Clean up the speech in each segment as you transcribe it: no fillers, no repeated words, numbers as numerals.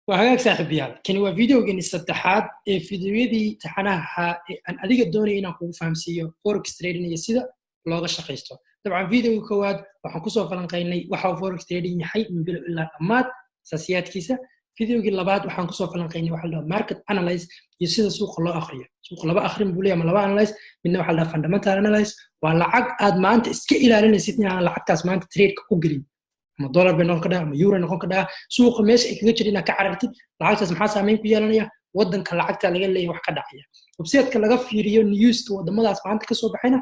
Waa hagaag, saaxiibayaal. Kani waa videogeeni saddexaad ee fideoyadii taxanaha ahaa ee aan adiga doonaya inaan kugu fahamsiiyo forex trading iyo sida looga shaqaysto. Dabcan, videoga koowaad waxaan kusoo falanqaynay waxa uu forex trading yahay min bilow ilaa dhammaad, asaasiyaadkiisa. Videogii labaad waxaan kusoo falanqaynay waxa la dhaho market analyze iyo sida suuqa loo akhriyo. Suuqa laba akhrin buu leeyahay ama laba analyze. Midna waxaa la dhaha fundamental analyze, waa lacag aad maanta iska ilaalinaysid inaadan lacagtaas maanta trade-ka ku gelin, ama dollar bay noqon kadhaa ama euro noqon kadhaa. Suuqa meesha ay kaga jira inaad ka carartid lacagtaas. Maxaa saameyn ku yeelanaya waddanka lacagta laga leeyahay? Wax ka dhacaya websiteka laga fiiriyo newska waddamadaas maanta kasoo baxayna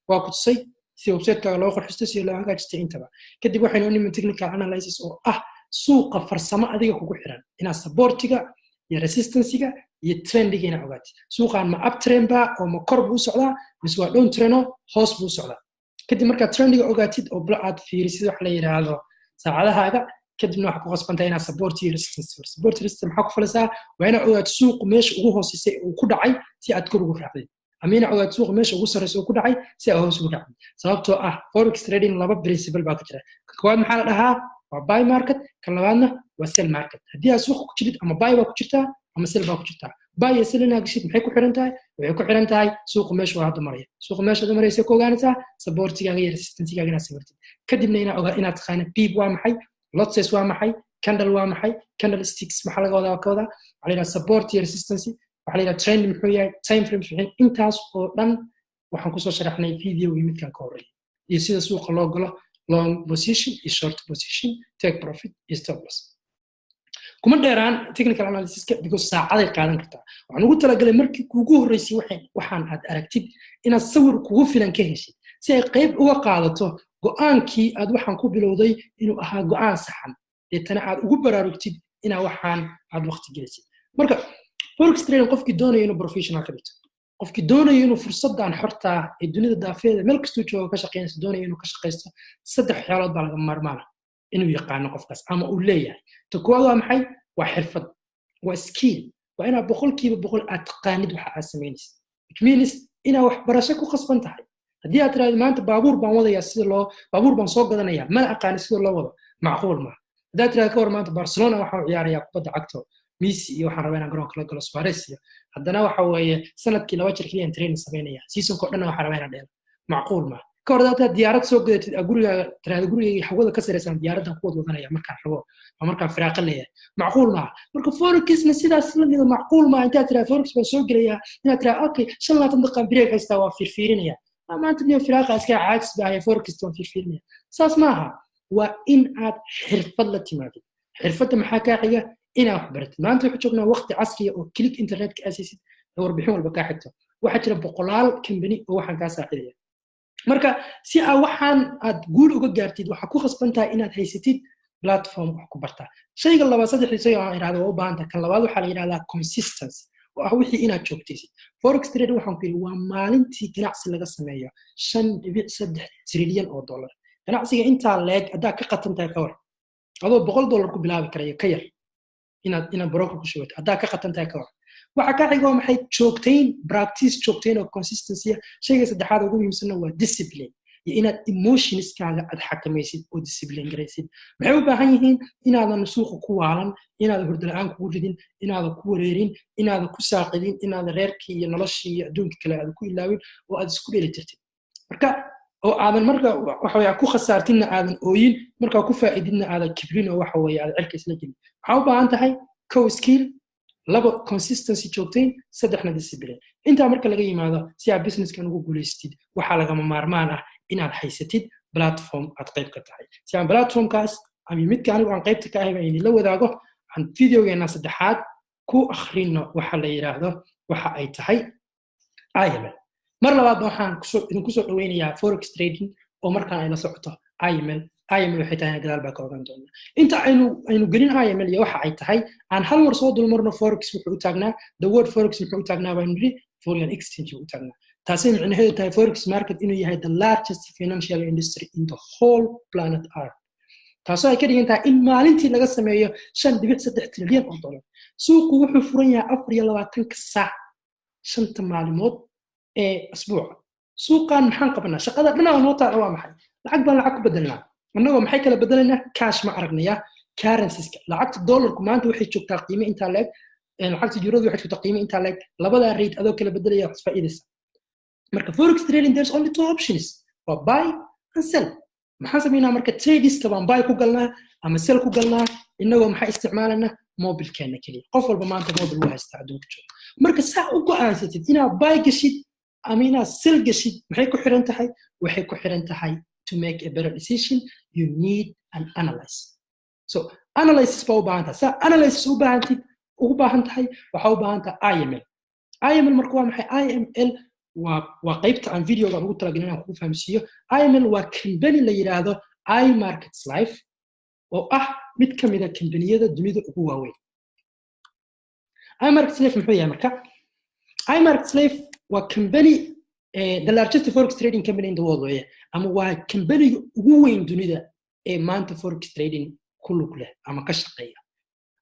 waa ku tusay, si websitekaga loo qurxisto, si loo hagaajistay intaba. Kadib waxaynu u nimi technical analysis, oo ah suuqa farsamo adiga kugu xiran inaad supportiga iyo resistancega iyo trendiga inaad ogaatid. Suuqan ma uptrend ba oo ma kor buu u socdaa, mise waa down trend oo hoos buu u socdaa? Kadib markaad trendiga ogaatid oo aad fiirisid wax la yidhaahdo saacadahaaga, kadibna waxaa ku qasbantahay inaad support iyo resistance. Support, resistance maxaa ku falisaa? Waa inaad ogaato suuqu meesha ugu hooseysay uu ku dhacay si aad kor ugu raacdid, ama inaad ogaato suuqa meesha ugu sarreysa uu ku dhacay si aad hoos ugu raacdid. Sababtoo ah forex trading laba principle baa ka jira. Ka koowaad maxaa la dhahaa? Waa buy market. Kan labaadna waa sell market. Haddii aad suuqa ku jirid, ama buy baa ku jirtaa ama sell baa ku jirtaa. Buy iyo sell inaad gashid maxay ku xiran tahay? Waxay ku xiran tahay suuqa meesha waa hadda maraya. Suuqa meesha hadda maraysa ku ogaanaysaa supportigaaga iyo resistancegaaga inaad sawirtid. Kadibna inaad ogaa, inaad taqaana pip waa maxay, lot size waa maxay, candle waa maxay, candle sticks maxaa laga wadaa ka wadaa, waxaa la yidhaha support iyo resistance, waxaa la yidhaha trend muxuu yahay, time frames wixii. Intaas oo dhan waxaan kusoo sharaxnay videogii midkan ka horreeyay, iyo sida suuqa loo galo long position iyo short position, take profit iyo stop loss. Kuma dheeraan technical analysiska because saacaday qaadan kartaa. Waxaan ugu talagalay markii kuugu horreysay waxaan aad aragtid inaad sawir kugu filan ka heshid, si ay qayb uga qaadato go'aankii aad waxaan ku bilowday inuu ahaa go'aan saxan, deetana aad ugu baraarugtid inaa waxaan aad waqti gelisid. Marka forex trading, qofkii doonaya inuu professional ka dhigto, qofkii doonaya inuu fursaddan xortaa ee dunida daafeeda meel kastuu joogo ka shaqeynaysa doonaya inuu ka shaqaysto, saddex waxyaalood baa laga maarmaana inuu yaqaano qofkaas ama uu leeyahay. Ta koowaad waa maxay? Waa xirfad, waa skill. Waa inaad 100% aad taqaanid waxa aad samaynaysid, which means inaad waxbarasho ku khasban tahay. Haddii aad tiraahdo maanta baabuur baan wadayaa, sida loo baabuur baan soo gadanaya, mana aqaani sida loo wado, macquul maaha. Haddaad tirahdo ka war maanta Barcelona waxaan u ciyaarayaa kubadda cagto, Messi iyo waxaan rabaa inaan garoonka la galo, Suarez iyo haddana waxa weeye sanadkii laba jir keliya training samaynaya, seasonka oo dhanna waxaan rabaa inaan dheelo, macquul maaha. Ka hor haddaad diyaarad soo gadatid, aa gurigaaga tirahdo gurigayga hawada ka saraysaan diyaaraddan ku wad wadanaya markaan rabo ama markaan firaaqo leeyahay, macquul maaha. Marka forexna sidaas la mida, macquul maaha intaad tirahdo forex baan soo gelayaa inaad tirahdo okay, 25 daqiiqaan break haystaa, waa fiirfiirinaya maanta, niyo firaaqa iska caajis baa haya, forex waan fiirfiirinaya. Saas maaha. Waa in aad xirfad la timaadid. Xirfadda maxaa kaa xiga? Inaad wax baratid. Maanta waxaan joognaa waqti casriya oo click internetka aasaysid ee warbixin walba kaa xigto. Waxaa jira boqolaal company oo waxaan kaa saacidaya. Marka si aa waxaan aad guul uga gaartid, waxaa ku khasban tahay inaad haysatid platform wax ku bartaa. Shayga labaad, saddexdii shay aan idhahdo waa u baahan tahay, kan labaad waxaa la yidhahdaa consistency, oo ah wixii inaad joogtaysid. Forex trade waxaan ku yidhi waa maalintii ganacsi laga sameeyo $5.3 trilyan. Ganacsiga intaa leeg haddaa ka qatan tahay, ka war adoo $100 ku bilaabi karaya ka yar inaad broker ku shubato, haddaa ka qatan tahay, ka war? Waxa ka xiga waa maxay? Joogtayn, practice joogtayn oo consistency. Shayga saddexaad ugu muhiimsanna waa discipline iyo inaad emotionskaaga aad xakamaysid oo discipline garaysid. Maxay u baahan yihiin? Inaadan suuqa ku waalan, inaadan hurdo la'aan kugu ridin, inaadan ku wareerin, inaadan ku saaqidin, inaadan reerkii iyo noloshii iyo adduunka kale aadan ku ilaawin, oo aad isku dheeli tirtid. Marka oo aadan marka waxa weeye ku khasaartinna aadan ooyin, markaa ku faa'ididna aadan kibrin, oo waxa weeye aadan cirka isla gelin. Waxaa u baahan tahay kow skill, labo consistency joogtayn, saddexna discipline. Intaa marka laga yimaado, si aad businesskan ugu guulaysatid, waxaa lagama maarmaan ah inaad haysatid platform aad qayb ka tahay. Si aan platformkaas ama midka anigu aan qaybta ka ahay baan idinla wadaago, aan videogeena saddexaad ku akhrino waxa la yidhaahdo waxa ay tahay IML. Mar labaad waxaan idinku soo dhaweynayaa forex trading oo markaan ay la socoto IML. IML waxay tahay gadaal baa ka ogaan doonaa. Inta aynu gelin IML iyo waxa ay tahay, aan hal mar soo dulmarno forex wuxuu u taagnaa. The word forex muxuu u taagnaa baynu nidhi? Foreign exchange u taagnaa. Taasay micnaheedu tahay forex market inuu yahay the largest financial industry in the whole planet Earth, taasoo ay ka dhigan tahay in maalintii laga sameeyo $5.3 trilyan. Suuqu wuxuu furan yahay 24-ka saac, shanta maalimood ee asbuuca. Suuqan maxaan qabanaa? Shaqada dhanaa noo taala waa maxay? Lacag baan lacag ku bedelnaa. Annagoo maxay kala bedelaynaa? Cash ma aragnaya. Currencies-ka, lacagta dollarku maanta waxay joogtaa qiime intaa leeg, lacagta euradu waxay joogtaa qiime intaa leeg. Labadaa rate adoo kala bedelaya wax faa'iidaysa. Marka forex trading, there's only two options, waa buy and sell. Maxaan samaynaa marka? Trades-ka baan buy ku galnaa ama sell ku galnaa, inagoo maxaa isticmaalanaa? Mobilkeena keliya. Qof walba maanta mobil wuu haystaa adduunka jooga. Marka saa u go'aansatid inaad buy gashid ama inaad sell gashid, maxay ku xiran tahay? Waxay ku xiran tahay, to make a better decision you need an analyze. So analysis baa u baahan tahay. Saa analysis u baahantid, ugu baahan tahay, waxaa u baahan tahay IML. IML marka waa maxay? IML waa qaybta aan videoga ugu talagalin inaan kugu fahamsiiyo. IML waa company la yidhaahdo iMarkets Live, oo ah mid ka mida kambaniyada dunida ugu waaweyn. iMarkets Live muxuu yahay marka? iMarkets Live waa company, the largest forex trading company in the world weeye, ama waa companyga ugu weyn dunida ee maanta forex trading ku lug leh ama ka shaqeeya.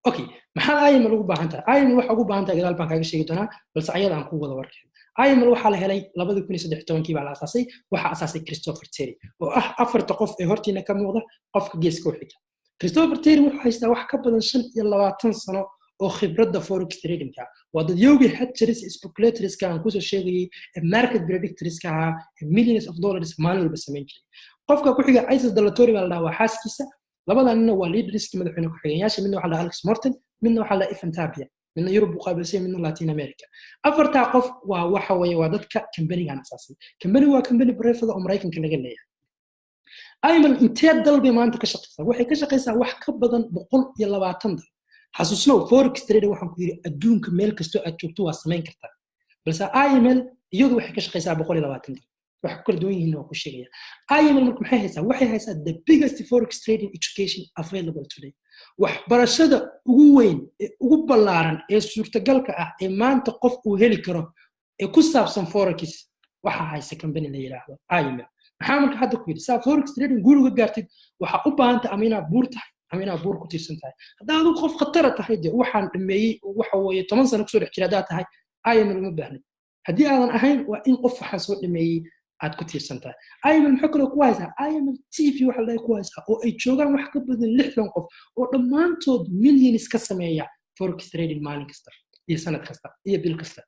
Okay, maxaa IML ugu baahan tahay? IML waxa ugu baahan tahay gadaal baan kaaga sheegi doonaa, balse ayada aan ku wada warkeen. IML waxaa la helay 2013-kii baa la asaasay. Waxaa asaasay Christopher Terry, oo ah afarta qof ee hortiina ka muuqda, qofka geeska u xiga. Christopher Terry wuxuu haystaa wax ka badan 25 sano oo khibradda forex tradingka. Waa dadyowgii hedgers, speculatorska aan kusoo sheegayay, ee market predictorska ahaa, ee millions of dollars maalin walba samayn jiray. Qofka ku xiga Isis Delatorre baa la dhahaa, waa xaaskiisa. Labada nina waa leaderska, madaxweyne ku-xigeenyaasha. Midna waxaa la Alex Morton, midna waxaa la Evan Tapia. Midna Yurub buu qaabilsay, midna Latin America. Afartaa qof waa waxa weeye waa dadka kambanigan asaasay. Kambani waa kambani private oo Maraykanka laga leeyahay. IML intee dal bay maanta ka shaqaysaa? Waxay ka shaqaysaa wax ka badan 120 dal. Xasuusnow, forex trading waxaan ku yidhi adduunka meel kastoo aad joogto waa samayn kartaa, balse IML iyadu waxay ka shaqaysaa 120 dal. Wax ku kala duwan yihiin waa ku sheegaya. IML marka maxay haysaa? Waxay haysaa the biggest forex trading education available today. Waxbarashada ugu weyn ee ugu ballaaran ee suurtagalka ah ee maanta qof uu heli karo ee ku saabsan forex waxaa haysa company la yidhaahdo IML. Maxaa marka hadda ku yidhi? Saa forex trading guul uga gaartid, waxaa u baahan tahay ama inaad buur tahay ama inaad buur ku tiirsan tahay. Haddaa adigu qof khatara tahay, dee waxaan dhameeyey, waxa weeye 10 sano kusoo dhex jira haddaad tahay, IML uma baahnid. Haddii aadan ahayn, waa in qof waxaan soo dhameeyey aad ku tiirsan tahay. IML maxaa kaloo ku haysaa? IML TV waxa la ku haysaa, oo ay joogaan wax ka badan 60 qof oo dhammaantood millions ka sameeya forex trading maalin kasta iyo sanad kasta iyo bil kasta.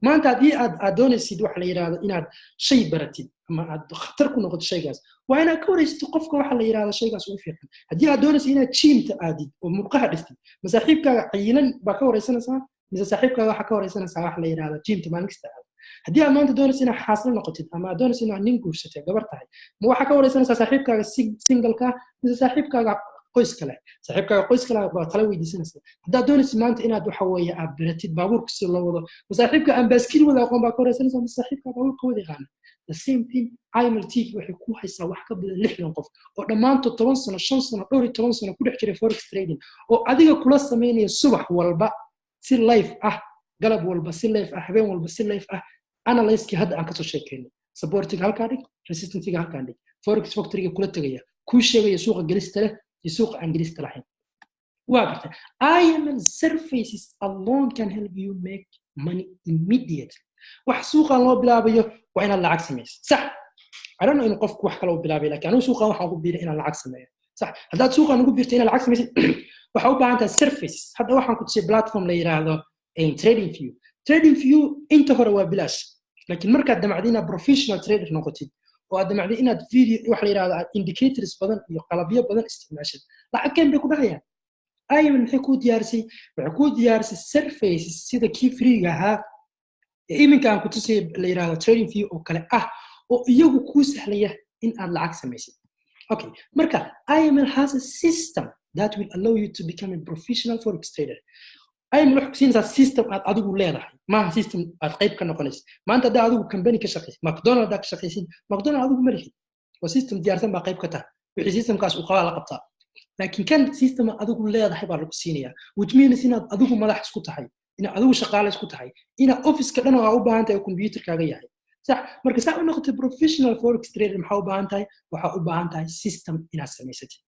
Maanta haddii aad doonaysid waxa la yidhaahdo inaad shay baratid ama aad khatar ku noqoto shaygaas, waa inaad ka wareysatid qofka waxa la yidhahdo shaygaas ugu fiican. Haddii aad doonaysid inaad gymta aadid oo murqaha dhistid, ma saaxiibkaaga cayilan baa ka wareysanaysaa, mise saaxiibkaaga waxaa ka wareysanaysaa waxa la yidhahdo gymta maalin kasta aad? Haddii aad maanta doonaysid inaad xaaslo noqotid ama aad doonaysid inaad nin guursatay, gabar tahay, ma waxaa ka wareysanaysaa saaxiibkaaga singleka, mise saaxiibkaaga qoyska leh? Saaxiibkaaga qoyska leh baa tala weydiisanaysa. Haddaad doonaysid maanta inaad waxa weeye aad baratid baabuurka si loo wado, ma saaxiibka aan baaskiil wada aqoon baa ka wareysanaysaa, mise saaxiibka baabuurka wada yaqaana? The same thing, IML TV waxay ku haysaa wax ka badan 60 qof oo dhammaantood 10 sano, 5 sano, dhowr iyo toban sano ku dhex jiray forex trading, oo adiga kula samaynaya subax walba si live ah, galab walba si live ah, habeen walba si live ah, analysis-kii hadda aan kasoo sheekeynay: supportiga halkaa dhig, resistancega halkaa dhig, forex factoryga kula tegaya, kuu sheegaya suuqa gelista leh iyo suuqa aan gelista lahayn. Waa garta, IML services alone can help you make money immediately. Wax suuqan loo bilaabayo waa inaad lacag samaysid, sax? I don't know inuu qofku wax kale u bilaabay, laakiin anigu suuqan waxaan ugu biiray inaan lacag sameeyo, sax? Haddaad suuqan ugu biirtay inaad lacag samaysid, waxaa u baahan tahay service. Hadda waxaan ku tusay platform la yidhaahdo Trading View. Trading View inta hore waa bilaash, laakiin markaad damacday inaad professional trader noqotid oo aad damacday inaad video waxa la yidhahdo aad indicators badan iyo qalabyo badan isticmaashid, lacag keen bay ku dhahayaan. IML maxay kuu diyaarisay? Waxay kuu diyaarisay services sida kii freega ahaa ee iminka aan ku tusay la yidhahdo Trading View oo kale ah, oo iyagu kuu sahlaya in aad lacag samaysid. Okay, marka IML has a system that will allow you to become a professional forex trader. IML waxay ku siinaysaa system aad adigu leedahay, maaha system aad qayb ka noqonaysid. Maanta haddaa adigu company ka shaqaysid, McDonald haddaa ka shaqaysid, McDonald adigu ma lihid, waa system diyaarsan baa qayb ka tahay. Wixii systemkaas uu qabaa la qabtaa. Laakiin kan system adigu leedahay baa lagu siinayaa, which means inaad adigu madax isku tahay, inaad adigu shaqaale isku tahay, inaad officeka dhan oo aa u baahan tahay oo computerkaaga yahay, sax? Marka saa u noqotay professional forex trader, maxaa u baahan tahay? Waxaa u baahan tahay system inaad samaysatid,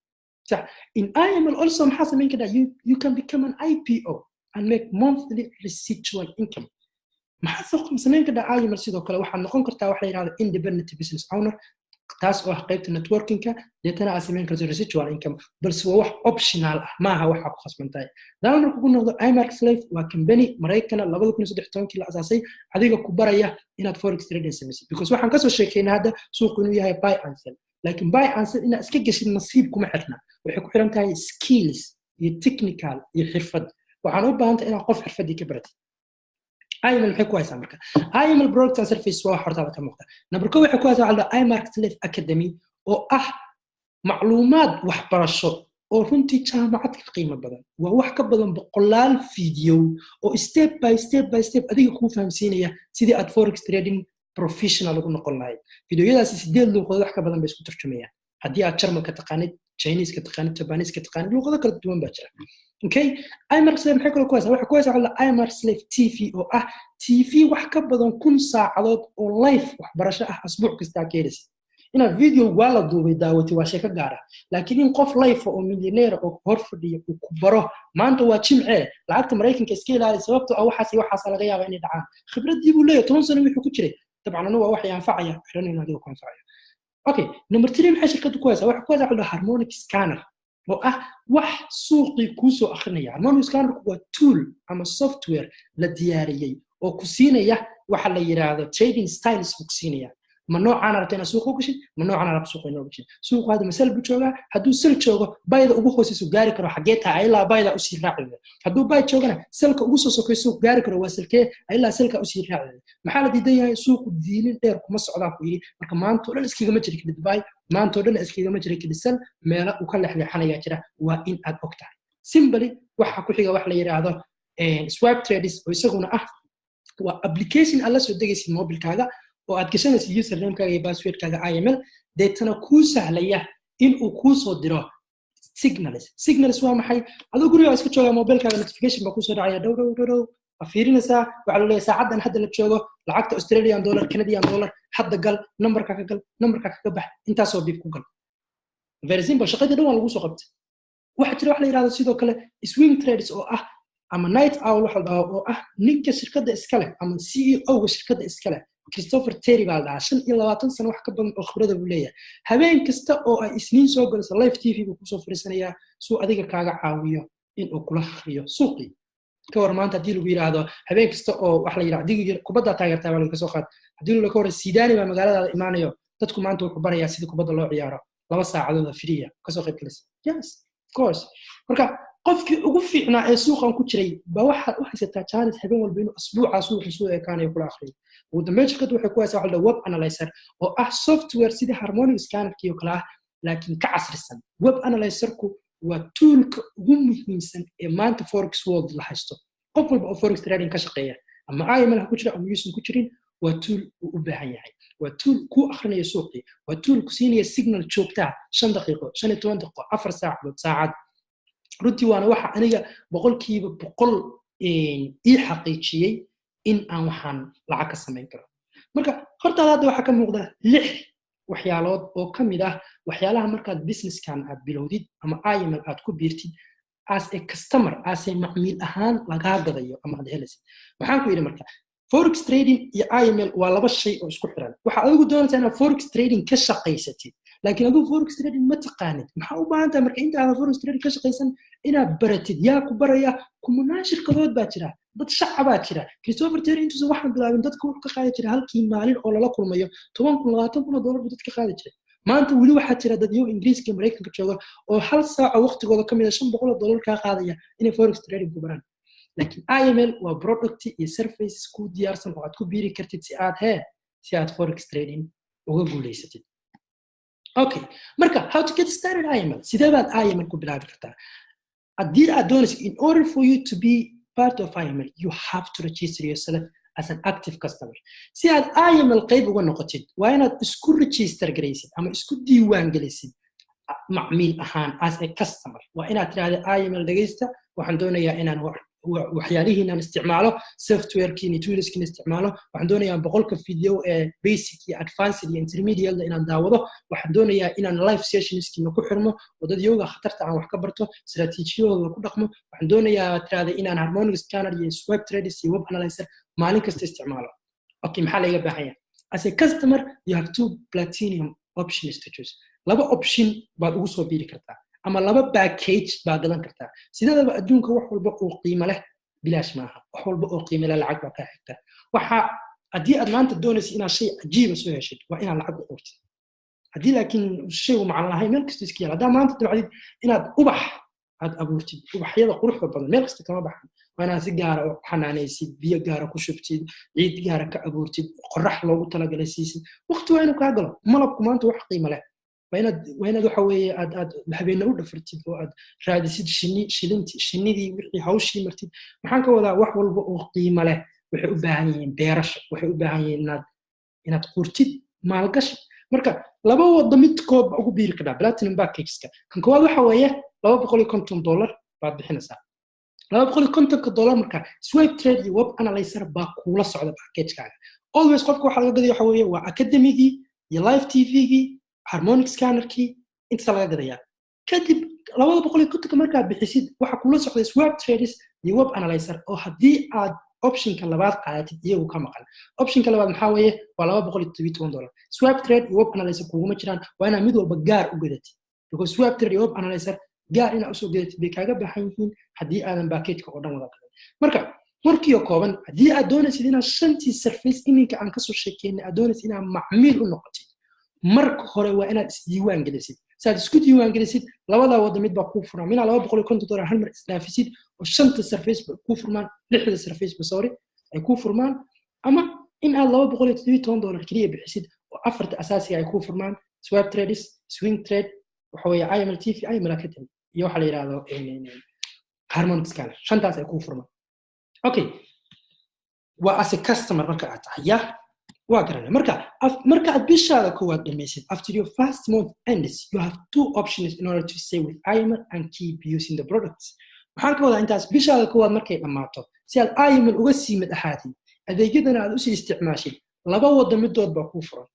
sax? In IML also maxaa samayn kartaa? You can become an IPO and make monthly residual income. Maxaa soo samayn kartaa IML? Sidoo kale waxaad noqon kartaa waxa la yidhahdo independent business owner. Taas oo ah qaybta networkingka, deetana aad samayn karto residual income, balse waa wax optional ah, maaha waxaa ku khasban tahay. Hadaan marka ku noqdo, iMarkets Live waa company Maraykana 2013-kii la asaasay, adiga ku baraya inaad forex trading samaysid, because waxaan kasoo sheekeynay hadda suuqu inuu yahay buy and sell. Laakiin buy and sell inaad iska geshid nasiib kuma xirna, waxay ku xiran tahay skills iyo technical iyo xirfad. Waxaan u baahan tahay inaad qof xirfadii ka baratid. IML maxay ku haysaa marka? IML Product and Service waa hortaada ka muuqda. Number 1, waxay ku haysaa waxa la dhahaa iMarkets Live Academy, oo ah macluumaad waxbarasho oo runtii jaamacad ka qiimo badan. Waa wax ka badan boqolaal video oo step by step by step adiga kuu fahamsiinaya sidii aad forex trading professional ugu noqon lahayd. Videoyadaasi sideed luuqadood wax ka badan bay isku turjumayaan. Haddii aad Jarmalka taqaanid, Chinese-ka taqaanid, Japanese-ka taqaanid, luuqado kala duwan baa jira. Okay, iMarkets Live maxay kaloo ku haysaa? Waxay ku haysaa waxa la iMarkets Live TV, oo ah TV wax ka badan 1000 saacadood oo live waxbarasho ah asbuuc kastaa ka helaysa. Inaad video waa la duubay daawatay waa sheeko gaara, laakiin in qof live oo millionaire oo hor fadhiya uu ku baro maanta waa Jimcee, lacagta Maraykanka iska ilaali, sababtoo ah waxaas iyo waxaasa laga yaabaa inay dhacaan. Khibradii buu leeyahay, 10 sano wuxuu ku jiray. Dabcan anu waa waxay anfacaya xiranayno, adiga ku anfacaya. Okay, number 3, maxay shirkaddu ku haysaa? Waxay ku haysaa waxa la dhahaa harmonic scanner, oo ah wax suuqii kuu soo akhrinaya. Harmonic scannerku waa tool ama software la diyaariyey oo ku siinaya waxa la yidhaahdo trading styles buu ku siinaya. Ma noocaan rabta inaad suuqa u gashid? Ma noocaan rabta suuqa inaad u gashid? Suuqu hadda ma sell buu joogaa? Hadduu sell joogo, buyda ugu hooseyso gaari karo xaggee tahay ilaa buyda usii raaci? Hadduu buy joogana, sellka ugu soo sokoy suuq gaari karo waa sellkee ilaa sellka usii raaci? Maxaa la diidan yahay? Suuqu diilin dheer kuma socdaa ku yidhi. Marka maanta oo dhan iskagama jiri kadid buy, maanta oo dhan iskagama jiri kadid sell, meelo uu ka leexleexanayaa jira, waa in aad og tahay. Simply, waxa ku xiga wax la yidhaahdo Swipe Trades, oo isaguna ah waa application aad la soo degaysid mobilkaaga oo aad gashanaysid usernamekaaga iyo passwordkaaga IML, deetana kuu sahlaya in uu kuu soo diro signals. Signals waa maxay? Adoo guriga iska jooga, mobilkaaga notification baa kusoo dhacaya, dhow dhow dhow dhow, waa fiirinaysaa. Waxaa loo leeyahay saacaddan hadda la joogo lacagta Australian dollar, Canadian dollar, hadda gal, numberka ka gal, numberka kaga bax, intaasoo pip ku gal. Very simple, shaqadii dhan waa lagu soo qabtay. Waxaa jira wax la yidhahdo sidoo kale swing trades, oo ah ama night owl waxa la dhaho, oo ah ninka shirkadda iska leh ama CEO-ga shirkadda iska leh, Christopher Terry baa la dhahaa. 25 sano wax ka badan oo khibrada buu leeyahay. Habeen kasta oo ay Isniin soo galayso, live TV buu kusoo fariisanayaa suu adiga kaaga caawiyo inuu kula akhriyo suuqii. Ka war maanta haddii lagu yidhaahdo habeen kasta oo wax la yidhahdo haddii kubadda taageertaa baa laga soo qaad, haddii laga hore Zidane baa magaaladaada imaanayo, dadku maanta wuxuu barayaa sidii kubadda loo ciyaaro, 2 saacadood oo free ah, kasoo qayb galaysa? Yes, of course. Marka qofkii ugu fiicnaa ee suuqan ku jiray baa waxaad u haysataa chance habeen walba inuu asbuuca suuqu suu ekaanayo kula akhriyo. Ugu dambeyn, shirkaddu waxay ku haysaa waxa la web analyzer, oo ah software sidii harmonic scannerkii oo kale ah, laakiin ka casrisan. Web analyzerku waa toolka ugu muhiimsan ee maanta forex world la haysto. Qof walba oo forex trading ka shaqeeya, ama IML ha ku jira ama yuusan ku jirin, waa tool uu u baahan yahay. Waa tool kuu akhrinaya suuqii, waa tool ku siinaya signal joogtaa, 5 daqiiqo, 15 daqiiqo, 4 saacadood, saacad. Runtii waana waxa aniga 100% ii xaqiijiyey in aan waxaan lacag ka samayn karo. Marka hortaada hadda waxaa ka muuqda lix waxyaalood oo ka mid ah waxyaalaha markaad businesskan aad bilowdid ama IML aad ku biirtid as a customer, as a macmiil ahaan lagaa gadayo ama aad helaysid. Waxaan ku yidhi marka forex trading iyo IML waa laba shay oo isku xiran. Waxaad adigu doonaysaa inaad forex trading ka shaqaysatid, laakiin adigu forex trading ma taqaanid. Maxaa u baahan tahay marka intaadan forex trading ka shaqaysan inaad baratid? Yaa ku baraya? Kumanaan shirkadood baa jira, dad shacabaa jira. Christopher Terry intuusan waxaan bilaabin, dadka wuxuu ka qaadi jiray halkii maalin oo lala kulmayo 10,000, $20,000 buu dadka qaadi jiray. Maanta weli waxaa jira dad yow Ingiriiska iyo Maraykanka jooga oo hal saaco waqtigooda ka mid a $500 kaa qaadaya inay forex trading ku baraan. Laakiin IML waa product iyo service ku diyaarsan oo aad ku biiri kartid si aad forex trading uga guulaysatid. Okay, marka how to get started IML? Sidee baad IML ku bilaabi kartaa haddii aad doonayso? In order for you to be part of IML, you have to register yourself as an active customer. Si aad IML qayb uga noqotid, waa inaad isku register garaysid ama isku diiwaan gelisid macmiil ahaan, as a customer. Waa inaad tidhahda, "IML dhegaysta, waxaan doonayaa inaan waxyaalihiinaan isticmaalo, softwarekiin iyo toolskiin isticmaalo. Waxaan doonayaa 100-ka video ee basic iyo advanced iyo intermediate inaan daawado. Waxaan doonayaa inaan live sessionskiina ku xirmo oo dad yoga khatarta aan wax ka barto, istaraatiijiyadooda ku dhaqmo. Waxaan doonayaa," tirahda, "inaan harmonic scanner iyo swipe trades iyo web analyzer maalin kasta isticmaalo." Okay, maxaa layga baahan yahay? As a customer, you have two platinum Options to choose, laba option baad ugu soo biiri kartaa ama laba package baad gadan kartaa. Sideedaba adduunka wax walba oo qiimo leh bilaash maaha, wax walba oo qiimo leh lacag baa kaa xigta. Waxa haddii aad maanta doonaysa inaad shay cajiiba soo heshid, waa inaad lacag u qortid. Haddii laakiin shaygu macan lahayn, meel kasta iska yaal. Haddaa maanta dabcdid inaad ubax aad abuurtid, ubaxyada quruxda badan meel kasta kama baxan. Waa inaad si gaara u xanaanaysid, biyo gaara ku shubtid, ciid gaara ka abuurtid, qorax loogu talagalay siisid, waqti waa inuu kaa galo. Malabku maanta wax qiimo leh waa inaad waxa weeye aad habeenne u dhafartid oo aad raadisid shinni, shilinti, shinnidii, wixii hawshii martid. Maxaan ka wadaa? Wax walba oo qiimo leh waxay u baahan yihiin beerasho, waxay u baahan yihiin inaad qurtid, maalgashi. Marka laba wado midkood ba ugu biiri kartaa platinum packageska. Kan koowaad waxa weeye $250 baad bixinaysaa. $250-ka marka swipe trade iyo web analyzer baa kuula socda packagekaaga. Always qofka waxa laga gadaya waxa weeye waa academygii iyo live TV-gii, harmonic scannerkii, intaasa laga gadayaa. Kadib 250-ka markaad bixisid, waxa kula socda swipe trades iyo web analyzer, oo haddii aad optionka labaad qaadatid iyagu ka maqan. Optionka labaad maxaa weeye? Waa $217. Swipe trade iyo web analyzer kuguma jiraan, waa inaad mid walba gaar u gadatid, because swipe trade iyo web analyzer gaar inaad usoo gadatid bay kaaga baahan yihiin haddii aadan packageka oo dhan wada gadan. Marka warkiyo kooban, haddii aad doonaysid inaad shantii service iminka aan kasoo sheekeynay aad doonaysid inaad macmiil u noqotid, marka hore waa inaad isdiiwaan gelisid. Si aad isku diiwaan gelisid, labadaa wada mid baa kuu furmaan: inaad $250 hal mar isdhaafisid oo shanta service ba kuu furmaan, lixda service ba, sorry, ay kuu furmaan, ama in aad $217 keliya bixisid oo afarta asaasiga ay kuu furmaan: swipe trades, swing trade, waxa weeye IML TV, IML Academy iyo waxa la yidhahdo harmonic scanner. Shantaas ay kuu furmaan. Okay, waa as a customer marka aad tahay, ya waa garanay. Marka aad bishaada koowaad dhamaysid, after your first month ends, you have two options in order to stay with IML and keep using the products. Maxaan ka wadaa intaas? Bishaada koowaad markay dhammaato, si aad IML uga sii mid ahaatid, adeegyadana aad usii isticmaashid, laba wado midood baa kuu furan.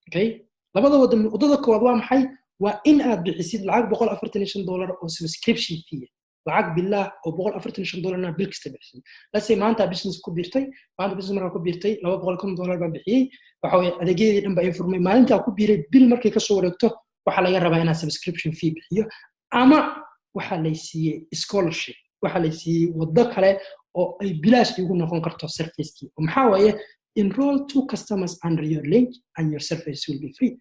Okay, labada wado, wadada koowaad waa maxay? Waa in aad bixisid lacag $145 oo subscription fee, lacag bilaah oo $145-na bil kasta bixisid. Let's say maanta business ku biirtay. Maanta business markaa ku biirtay, $250 baan bixiyey, waxa weeye adeegyadii dhan baa ii furmay maalintaa ku biiray. Bil markay kasoo wareegto, waxaa laga rabaa inaan subscription fee bixiyo, ama waxaa lay siiyey scholarship, waxaa lay siiyey waddo kale oo ay bilaash igu noqon karto servicekii. Maxaa waaye? Enroll two customers under your link and your service will be free.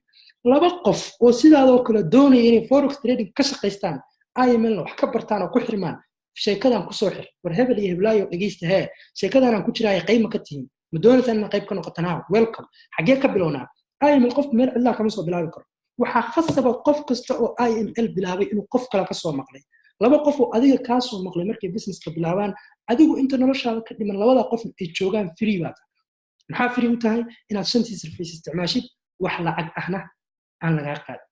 Laba qof oo sidaadoo kale doonaya inay forex trading ka shaqaystaan, IML wax ka bartaan oo ku xirmaan, sheekadan kusoo xir. War hebel iyo heblaayo, dhegeysta hee, sheekadan aan ku jiraayo qayma ka tihiin? Ma doonaysaan inaad qayb ka noqotaan? Ha, welcome. Xaggee ka bilownaa IML? Qof meel cidlaa kama soo bilaabi karo. Waxaa khasaba qof kasta oo IML bilaabay inuu qof kale kasoo maqlay. Laba qof oo adiga kaa soo maqlay markay businesska bilaabaan, adigu inta noloshaada ka dhiman labada qof ay joogaan free baa tahay. Maxaa free u tahay? Inaad shantii service isticmaashid, wax lacag ahna aan lagaa qaadin.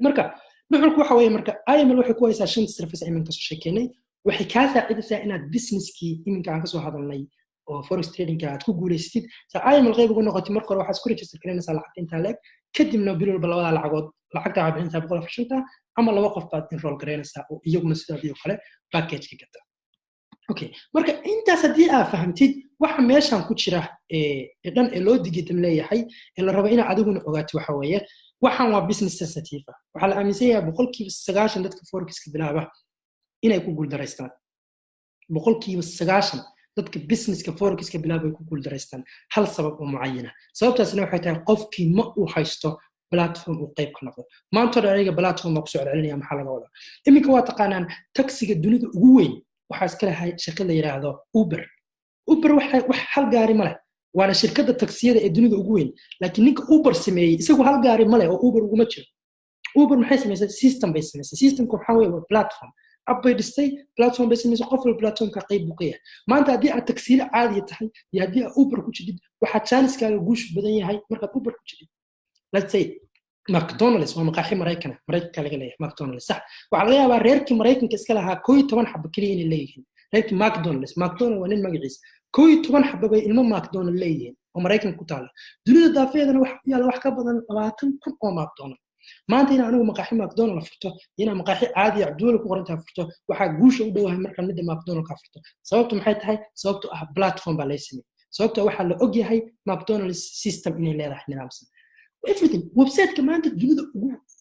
Marka nuxurku waxa weeye, marka IML waxay ku haysaa shanta service iminka kasoo sheekeynay. Waxay kaa saacidaysaa inaad businesskii iminka aan kasoo hadalnay oo forex tradingka aad ku guulaysatid. Sa IML qayb uga noqotay, marka hore waxaad isku register gareynaysaa lacagta intaa leeg, kadibna bil walba labada lacagood, lacagta waxaad bixinaysaa 145-ta, ama laba qof baad enroll gareynaysaa oo iyaguna sidaadii oo kale package-ka gata. Okay, marka intaas haddii aad fahamtid, waxa meeshan ku jira ee dhan ee loo digital leeyahay ee la rabo inaad adiguna ogaato waxa weeye, waxaan waa business sensitive ah. Waxaa la aaminsan yahay 90% dadka forexiska bilaaba inay ku guuldaraystaan. 90% dadka businesska forexiska bilaaba ay ku guuldaraystaan hal sabab oo mucayana. Sababtaasna waxay tahay qofkii ma uu haysto platform uu qayb ka noqdo. Maanta dhan aniga platform baa kusoo celcelinaya. Maxaa laga wadaa? Iminka waa taqaanaan taxiga dunida ugu weyn waxaa iska lahay shirkad la yidhaahdo Uber. Uber wax hal gaari ma leh, waana shirkadda taksiyada ee dunida ugu weyn, laakiin ninka Uber sameeyey isagu hal gaari ma leh oo Uber uguma jiro. Uber maxay samaysay? System bay samaysay. Systemka waxaa weeye waa platform, app bay dhistay, platform bay samaysay. Qof walba platformka qayb buu ka yahay. Maanta haddii aad taksiile caadiya tahay iyo haddii aad Uber ku jidid, waxaa chance-kaaga guushu badan yahay markaad Uber ku jidid. Let's say McDonald's waa maqaaxi Maraykana, Maraykanka laga leeyahay McDonald's, sax? Waxaa laga yaabaa reerkii Maraykanka iska lahaa 11 xabo keliya inay leeyihiin. Reerkii McDonald's, McDonald waa nin magaciisa, 11 xabo bay ilmo McDonald leeyihiin oo Maraykanka ku taala. Dunida daafeedana waxa ku yaala wax ka badan 20,000 oo McDonald. Maanta inaan anigu maqaaxi McDonald furto, inaan maqaaxi caadi Cabdiweli ku qorantaha furto, waxaa guusha u dhowahay markaan midda McDonald ka furto. Sababtu maxay tahay? Sababtu ah platform baa lay sameeyey. Sababta waxaa la og yahay McDonald's system inay leedahay nidaamsan. Everything. Website-ka maanta dunida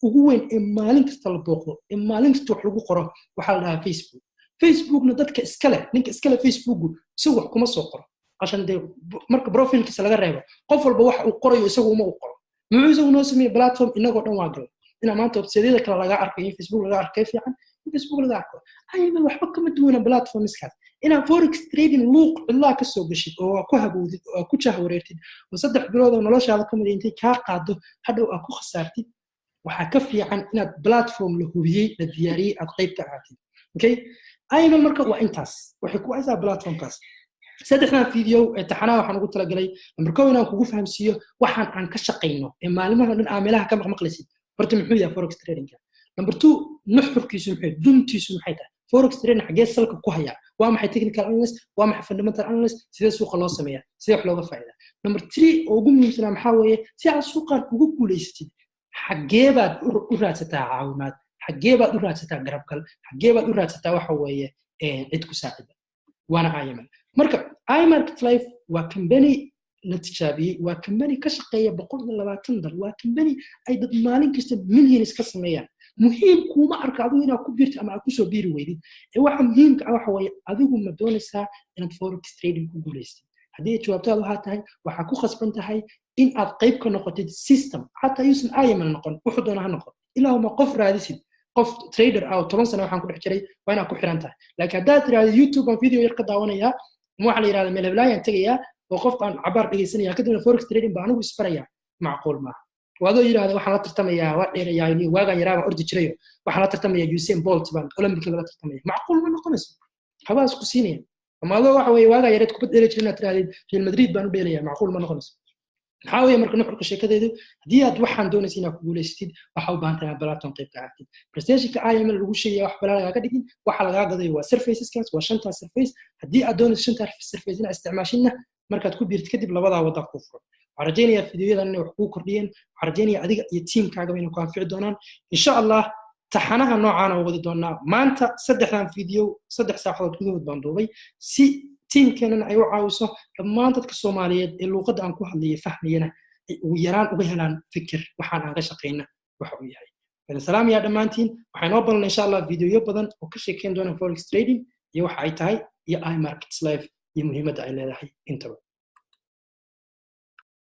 ugu weyn ee maalin kasta la booqdo, ee maalin kasta wax lagu qoro, waxaa la dhahaa Facebook. Facebookna dadka iskale, ninka iskale Facebooku isagu wax kuma soo qoro, cashan dee marka profilkiisa laga reebo, qof walba wax uu qorayo isagu uma u qoro. Muxuu isagu noo sameeyey? Platform inagoo dhan waa galay. Inaa maanta websiteyada kale laga arko in Facebook laga arkay fiican, in Facebook laga arko ayba waxba kama duwana platformskaas. Inaad forex trading luuq cidlaa ka soo gashid oo aa ku habowdid oo aa ku jahwareertid oo 3 bilood oo noloshaada ka mid intay kaa qaado hadhow aa ku khasaartid, waxaa ka fiican inaad platform la hubiyey, la diyaariyey aad qayb ka ahaatid. Okay, IML marka waa intaas, waxay ku haysaa platformkaas. Saddexdan video ee taxanaha waxaan ugu talagalay, number 1, inaan kugu fahamsiiyo waxaan aan ka shaqayno ee maalimaha dhan aa meelaha ka maqmaqlaysid horta muxuu yahay forex tradingka. Number 2, nuxurkiisu muxuu, duntiisu maxay tahay? Forex trading xagee salka ku hayaa? Waa maxay technical analysis? Waa maxay fundamental analysis? Sidee suuqa loo sameeyaa? Sidee wax looga faa'iidaa? Number 3 oo ugu muhiimsanaa maxaa weeye? Si aad suuqan ugu guulaysatid, xaggee baad u raadsataa caawimaad? Xaggee baad u raadsataa garabgal? Xaggee baad u raadsataa waxa weeye cid ku saacida? Waana IML. Marka iMarket Life waa company la tijaabiyey, waa company ka shaqeeya 120 dal, waa company ay dad maalin kasta millions ka sameeyaan. Muhiim kuuma arka adigu inaad ku biirto ama aad kusoo biiri weydid, ee waxa muhiimka ah waxa weeye, adigu ma doonaysaa inaad forex trading ku guulaystid? Haddii jawaabtaadu waxaa tahay, waxaa ku khasban tahay in aad qayb ka noqotid system, xataa yuusan IML noqon, wuxuu doona ha noqon, ilaahuma qof raadisid, qof trader ah oo 10 sano waxaan ku dhex jiray, waa inaad ku xiran tahay. Laakiin haddaad tiraahdo YouTube baan video yar ka daawanayaa, ama waxaa la yidhahda meel heblaayaan tegayaa oo qof baan cabaar dhegaysanaya, kadibna forex trading baa anigu isbarayaa, macquul maaha. Waadoo yidhahda waxaan la tartamayaa, waa dheerayaa, waagaan yaraa baan ordi jirayo, waxaan la tartamayaa Usain Bolt baan Olympic lala tartamaya, macquul ma noqonayso, habaas ku siinaya. Ama adoo waxa weeye waagaa yareed kubad dheeli jiray inaad tirahdid Real Madrid baan u dheelaya, macquul ma noqonayso. Maxaa weeye marka nuxurka sheekadeedu? Haddii aad waxaan doonaysa inaad ku guulaysatid, waxaa u baahan tahay inaad platform qayb ka ahaatid. Presentationka IML lagu sheegaya wax balaa lagaaga dhigin. Waxa lagaa gadayo waa serviceskaas, waa shantaas service. Haddii aad doonayso shantaas service inaad isticmaashidna, markaad ku biirtid kadib labadaa wadda kuu furan. Waxaan rajaynayaa fideoyadan inay wax kuu kordhiyeen. Waxaan rajaynayaa adiga iyo teamkaagaba inay ku anfici doonaan, insha Allah. Taxanaha noocaana wadi doonaa. Maanta saddexdan video 3 saacadood gudahood baan duubay si teamkeenana ay u caawiso, dhammaan dadka Soomaaliyeed ee luuqadda aan ku hadlaya fahmayana ay ugu yaraan uga helaan fikir waxaan aan ka shaqayna waxa uu yahay. Waan salaamayaa dhammaantiin. Waxaan noo ballan, insha Allah, videoyo badan oo ka sheekeyn doona forex trading iyo waxa ay tahay iyo iMarkets Live iyo muhiimadda ay leedahay intaba.